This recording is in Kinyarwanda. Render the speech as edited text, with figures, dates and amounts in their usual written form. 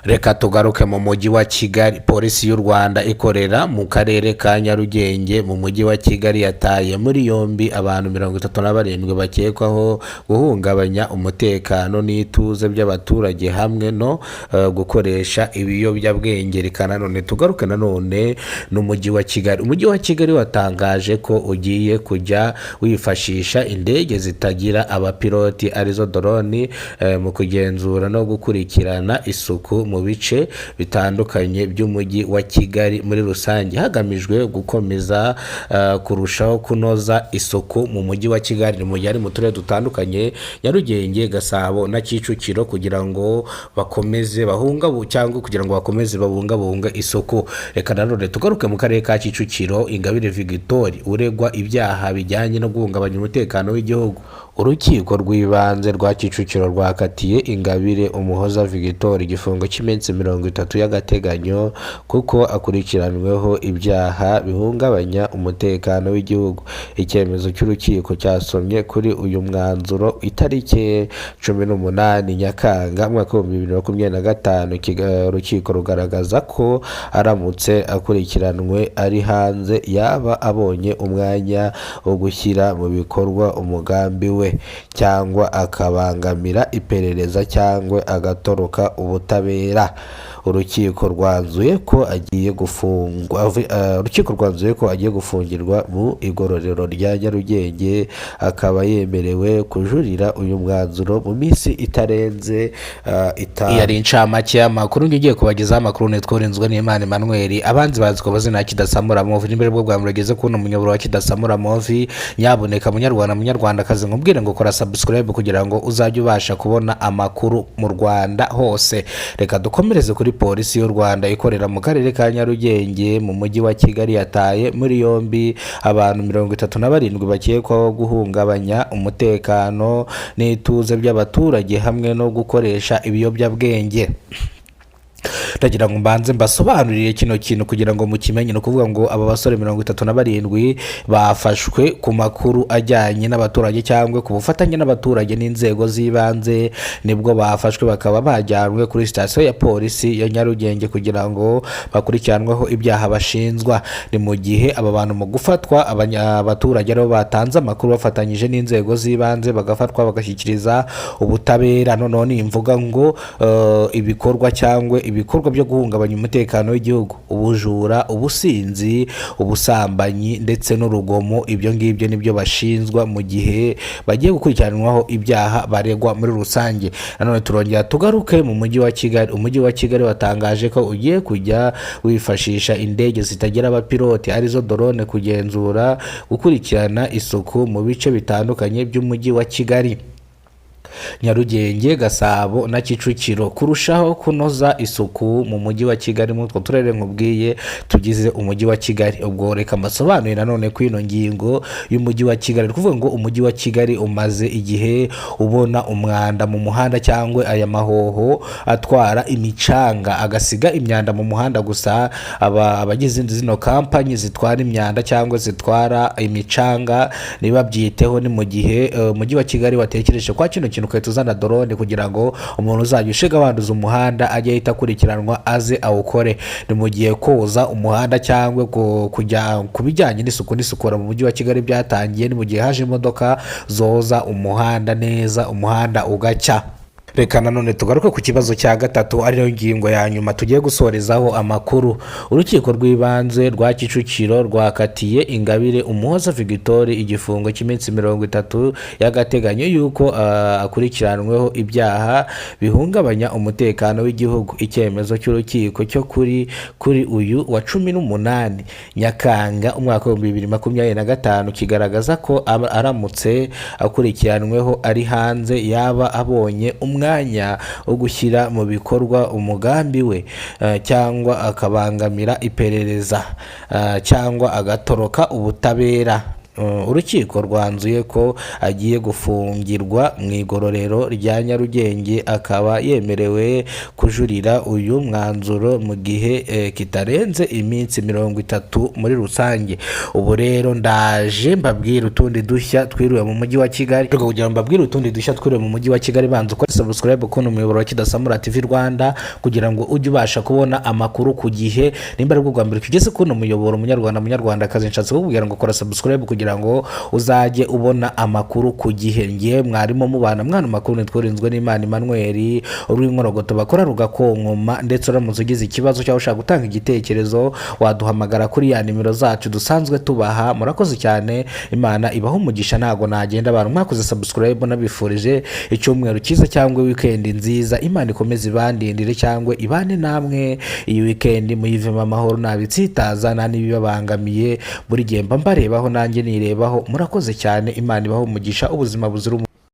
Reka tugaruke mu mujyi wa Kigali. Polisi y'u Rwanda ikorera mu karere ka Nyarugenge mu mujyi wa Kigali yataye muri yombi abantu 37 bakekwaho guhungabanya umutekano n'ituze by'abaturage hamwe no gukoresha ibiyobyabwenge. Reka nanone tugaruke nanone n'umujyi wa Kigali. Umujyi wa Kigali watangaje ko ugiye kujya wifashisha indege zitagira abapiloti, arizo drone, mu kugenzura no gukurikirana isuku mu bice bitandukanye by'umujyi wa Kigali muri rusange, hagamijwe gukomeza kurushaho kunoza isuku mu mujyi wa Kigali. Ni mu gihe ari mu turere dutandukanye, Nyarugenge, Gasabo na Kicukiro, kugira ngo bakomeze bahungabu cyangwa kugira ngo bakomeze babungabunge isuku. Reka nanone tugaruke mu karere ka Kicukiro. Ingabire Victoire uregwa ibyaha bijyanye no guhungabanya umutekano w'igihugu. Urukiko rw'ibanze rwa Kicukiro rwakatiye Ingabire Umuhoza Victoire igifungo cy'iminsi 30 y'agateganyo kuko akurikiranweho ibyaha bihungabanya umutekano w'igihugu. Icyemezo cy'urukiko cyasomye kuri uyu mwanzuro itariki 18 Nyakanga umwaka w'2025. Urukiko rugaragaza ko aramutse akurikiranwe ari hanze yaba abonye umwanya wo gushyira mu bikorwa umugambi we, cyangwa akabangamira iperereza, cyangwa agatoroka ubutabera. Urukiko rwanzuye ko agiye gufungwa, urukiko rwanzuye ko agiye gufungirwa mu igororero rya Nyarugenge, akaba yemerewe kujurira uyu mwanzuro mu minsi itarenze 5. Iyo ari incamake y'amakuru ngiye kubagezaho. Amakuru nitwa Urinzwe n'Imana Emmanuel, abanzi bazi ku mazina ya Kidasamura Movie. Niba aribwo bwa mbere ugeze kubona umuyoboro wa Kidasamura Movie, nyabuneka munyarwanda, munyarwandakazi, nkubwire ngo kora subscribe kugira ngo uzajye ubasha kubona amakuru mu Rwanda hose. Reka dukomereze kuri polisi y'u Rwanda ikorera mu karere ka Nyarugenge mu mujyi wa Kigali yataye muri yombi abantu 37 bakekwaho guhungabanya umutekano n'ituze by'abaturage hamwe no gukoresha ibiyobyabwenge. Ndagira ngo mbanze mbasobanurire kino kintu kugira ngo mukimenye. Ni ukuvuga ngo aba basore 37 bafashwe ku makuru ajyanye n'abaturage cyangwa ku bufatanye n'abaturage n'inzego z'ibanze, nibwo bafashwe bakaba bajyanwe kuri sitasiyo ya polisi ya Nyarugenge kugira ngo bakurikiranweho ibyaha bashinjwa. Ni mu gihe aba bantu mu gufatwa abaturage aribo batanze amakuru bafatanyije n'inzego z'ibanze, bagafatwa bagashyikiriza ubutabera. Noneho nimvuga ngo ibikorwa cyangwa ibikorwa byo guhungabanya umutekano w'igihugu, ubujura, ubusinzi, ubusambanyi ndetse n'urugomo, ibyo ngibyo nibyo bashinjwa mu gihe bagiye gukurikiranwaho ibyaha baregwa muri rusange. Nanone turongera tugaruke mu mujyi wa Kigali. Umujyi wa Kigali watangaje ko ugiye kujya wifashisha indege zitagira abapiloti, arizo drone, kugenzura gukurikirana isuku mu bice bitandukanye by'umujyi wa Kigali, Nyarugenge, Gasabo na Kicukiro, kurushaho kunoza isuku mu mujyi wa Kigali, muri utwo turere nkubwiye tugize umujyi wa Kigali. Ubwo reka mbasobanurire nanone kuri ino ngingo y'umujyi wa Kigali. Ni ukuvuga ngo umujyi wa Kigali umaze igihe ubona umwanda mu muhanda cyangwa aya mahoho atwara imicanga agasiga imyanda mu muhanda gusa. Abagize zino kampanyi zitwara imyanda cyangwa zitwara imicanga ntibabyiteho. Ni mu gihe umujyi wa Kigali watekereje kwa kino kintu, ugahita uzana drone kugira ngo umuntu uzajya ushiga wanduza umuhanda ajye ahita akurikiranwa aze awukore. Ni mu gihe koza umuhanda cyangwa kujya ku bijyanye n'isuku n'isukura mu mujyi wa Kigali byatangiye. Ni mu gihe haje imodoka zoza umuhanda neza, umuhanda ugacya. Reka nanone tugaruke ku kibazo cya gatatu, ariyo ngingo ya nyuma tugiye gusorezaho amakuru. Urukiko rw'ibanze rwa Kicukiro rwakatiye Ingabire Umuhoza Victoire igifungo cy'iminsi 30 y'agateganyo y'uko akurikiranweho ibyaha bihungabanya umutekano w'igihugu. Icyemezo cy'urukiko cyo kuri uyu wa 18 Nyakanga umwaka w'2025 kigaragaza ko aramutse akurikiranweho ari hanze yaba abonye umwanya wo gushyira mu bikorwa umugambi we, cyangwa akabangamira iperereza, cyangwa agatoroka ubutabera. Urukiko rwanzuye ko agiye gufungirwa mu igororero rya Nyarugenge, akaba yemerewe kujurira uyu mwanzuro mu gihe kitarenze iminsi 30 muri rusange. Ubu rero ndaje mbabwire utundi dushya twiriwe mu mujyi wa Kigali. Ariko kugira ngo mbabwire utundi dushya twiriwe mu mujyi wa Kigali, banza ukore subscribe kuno umuyoboro wa Kidasamura TV Rwanda, kugira ngo ujye ubasha kubona amakuru ku gihe. Nimba ari bwo bwa mbere tugeze kuno muyoboro, munyarwanda, munyarwandakazi, nshatse kukubwira ngo kora subscribe kugira ngo uzajye ubona amakuru ku gihe. Ngiye mwarimo mubana mwana makuru nitworinzwe n'Imana Emmanuel urw'inkorogoto bakora rugakonkoma. Ndetse uramutse ugize ikibazo cyangwa ushaka gutanga igitekerezo, waduhamagara kuri ya nimero zacu dusanzwe tubaha. Murakoze cyane, Imana ibaho umugisha. Ntago nagenda abantu mwakoze subscribe, nabifurije icyumweru cyiza cyangwa weekend nziza. Imana ikomeze ibandindire cyangwa ibane namwe. Iyi weekend muyivemo amahoro, ntabitsitaza nta n'ibibabangamiye. Buri gihe mba mbarebaho, nanjye nirebaho. Murakoze cyane, Imana ibaho umugisha, ubuzima buzira umuze.